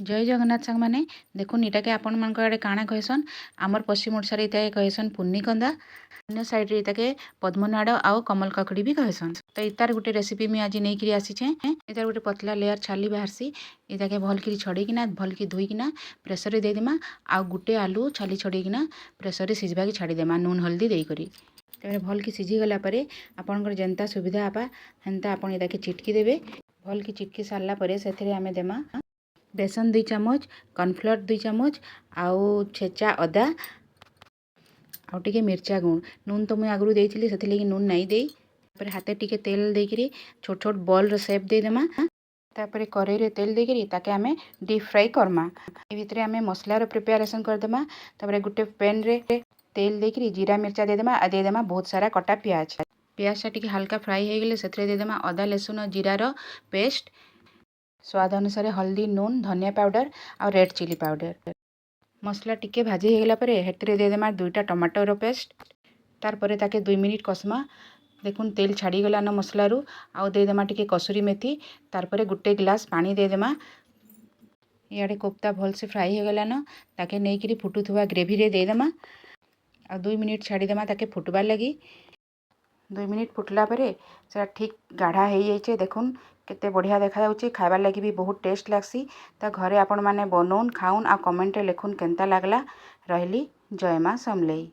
ଜୟ ଜଗନ୍ନାଥ ସାଙ୍ଗମାନେ। ଦେଖୁନ୍, ଏଟାକେ ଆପଣମାନଙ୍କ ଆଡ଼େ କାଣା କହେସନ୍? ଆମର ପଶ୍ଚିମ ଓଡ଼ିଶାରେ ଇଟାକେ କହେସନ୍ ପୁନିକନ୍ଦା। ଅନ୍ୟ ସାଇଡ଼୍ରେ ଇଟାକେ ପଦ୍ମନାଡ଼ ଆଉ କମଲ କାକୁଡ଼ି ବି କହେସନ୍। ତ ଇତାର ଗୋଟେ ରେସିପି ମୁଇଁ ଆଜି ନେଇକିରି ଆସିଛେଁ। ଇତାର ଗୋଟେ ପତଲା ଲେୟାର ଛାଲି ବାହାରସି। ଇଟାକେ ଭଲକିରି ଛଡ଼େଇକିନା, ଭଲକି ଧୋଇକିନା ପ୍ରେସରରେ ଦେଇଦେମା। ଆଉ ଗୋଟେ ଆଲୁ ଛାଲି ଛଡ଼େଇକିନା ପ୍ରେସରରେ ସିଝବାକେ ଛାଡ଼ିଦେମା ନୁନ୍ ହଳଦୀ ଦେଇକରି। ତାପରେ ଭଲକି ସିଝିଗଲା ପରେ ଆପଣଙ୍କର ଯେନ୍ତା ସୁବିଧା ହେବା, ହେନ୍ତା ଆପଣ ଏଟାକେ ଚିଟକି ଦେବେ। ଭଲକି ଚିଟକି ସାରିଲା ପରେ ସେଥିରେ ଆମେ ଦେମା ବେସନ 2 ଚାମଚ, କର୍ଣ୍ଣଫ୍ଲୋର୍ 2 ଚାମଚ ଆଉ ଛେଚା ଅଦା ଆଉ ଟିକେ ମିର୍ଚା ଗୁଣ୍ଡ। ନୁନ୍ ତ ମୁଇଁ ଆଗରୁ ଦେଇଥିଲି, ସେଥିଲାଗି ନୁନ୍ ନାଇଁ ଦେଇ। ତାପରେ ହାତେ ଟିକେ ତେଲ ଦେଇକିରି ଛୋଟ ଛୋଟ ବଲ୍ର ସେପ୍ ଦେଇଦେମା। ତାପରେ କରେଇରେ ତେଲ ଦେଇକିରି ତାକେ ଆମେ ଡିପ୍ ଫ୍ରାଏ କର୍ମା। ଏ ଭିତରେ ଆମେ ମସଲାର ପ୍ରିପାରେସନ୍ କରିଦେମା। ତାପରେ ଗୋଟେ ପ୍ୟାନ୍ରେ ତେଲ ଦେଇକିରି ଜିରା, ମିର୍ଚା ଦେଇଦେମା ଆଉ ଦେଇଦେମା ବହୁତ ସାରା କଟା ପିଆଜ। ପିଆଜଟା ଟିକେ ହାଲକା ଫ୍ରାଏ ହେଇଗଲେ ସେଥିରେ ଦେଇଦେମା ଅଦା, ରସୁଣ, ଜିରାର ପେଷ୍ଟ, ସ୍ୱାଦ ଅନୁସାରେ ହଳଦୀ, ନୁନ୍, ଧନିଆ ପାଉଡ଼ର ଆଉ ରେଡ଼୍ ଚିଲି ପାଉଡ଼ର। ମସଲା ଟିକେ ଭାଜି ହେଇଗଲା ପରେ ହେଥିରେ ଦେଇଦେମା ଦୁଇଟା ଟମାଟୋର ପେଷ୍ଟ। ତାରପରେ ତାକେ 2 ମିନିଟ୍ କଷମା। ଦେଖୁନ୍, ତେଲ ଛାଡ଼ିଗଲାନ ମସଲାରୁ। ଆଉ ଦେଇଦେମା ଟିକେ କସୁରୀ ମେଥି। ତାରପରେ ଗୋଟେ ଗ୍ଲାସ୍ ପାଣି ଦେଇଦେମା। ଇଆଡ଼େ କୋଫ୍ତା ଭଲସେ ଫ୍ରାଏ ହେଇଗଲାନ। ତାକେ ନେଇକିରି ଫୁଟୁଥିବା ଗ୍ରେଭିରେ ଦେଇଦେମା ଆଉ 2 ମିନିଟ୍ ଛାଡ଼ିଦେମା ତାକେ ଫୁଟବାର୍ ଲାଗି। 2 ମିନିଟ୍ ଫୁଟଲା ପରେ ସେଟା ଠିକ୍ ଗାଢ଼ା ହେଇଯାଇଛେ। ଦେଖୁନ୍, କେତେ ବଢ଼ିଆ ଦେଖାଯାଉଛି। ଖାଇବାର୍ ଲାଗି ବି ବହୁତ ଟେଷ୍ଟ ଲାଗ୍ସି। ତ ଘରେ ଆପଣମାନେ ବନଉନ୍, ଖାଉନ୍ ଆଉ କମେଣ୍ଟରେ ଲେଖୁନ୍ କେନ୍ତା ଲାଗ୍ଲା। ରହିଲି, ଜୟ ମା ସମଲେଇ।